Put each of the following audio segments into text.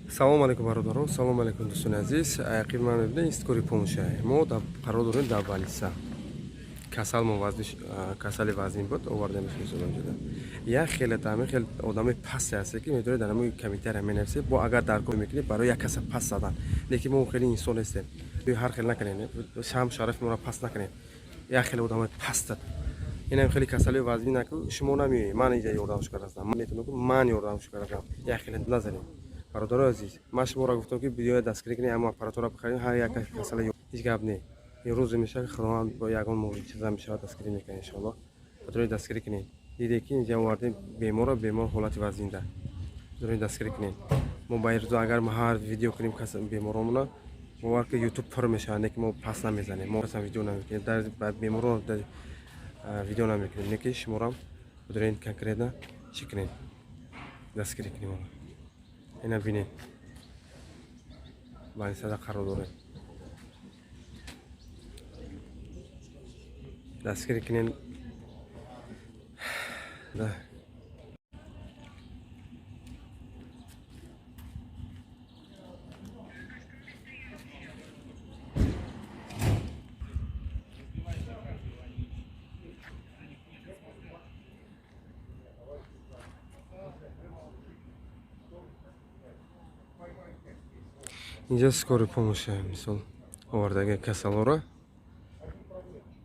Салому алейкум, бародарон, салому алейкум, дӯстони азиз. Ақиби ман мебинед, скорый помощь. Мо қарор дорем дар больница. Касал мо касали вазнин буд, овардемаш мисолонҷода. Як хеле тами хел одами пасте ҳасте, ки медонед, дар ҳамин комментария менависед, бо агар даркор мекунед барои як каса пас задан. Лекин мо хеле инсон нестем, ҳар хел накунем, шам шарафи моро паст накунем. Як хеле одамои пастад, инам хеле касалии вазнин наку, шумо намеоед, ман инҷа ёрдамш кардастам, ман метавонам, ман ёрдамш кардам. Як хеле назанем. Бародарои азиз, ман шуморо гуфтам, ки биёед, дастгирӣ кунед, ҳама аппаратура бихарем, ҳар як касала, ҳеҷ гап не. Ин рӯзе мешавад, ки Худованд бо ягон муъҷиза мешавад, дастгирӣ мекунад, иншоалло. Бародарои, дастгирӣ кунед. Диде, ки инҷа овардем беморро, бемор ҳолати вазнинда. Бародарои, дастгирӣ кунед. Мо ба ин рӯзо агар мо ҳар видео кунем кас беморомона, бовар ки, Ютуб пур мешавад, не ки мо пас намезанем, мо касам видео намекунем, дар беморон видео намекунем, не ки шуморам бидорен конкретно чӣ кунед, дастгирӣ кунем. Ора ина бинед, больница да қарор дорем, дастгирӣ кунед. Да. Инҷа скорый помощь, мисол, овардаги касалоро.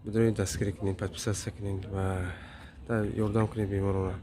Бидонед, дастгирӣ кунед, подписаться кунед ва ёрдам кунед беморона.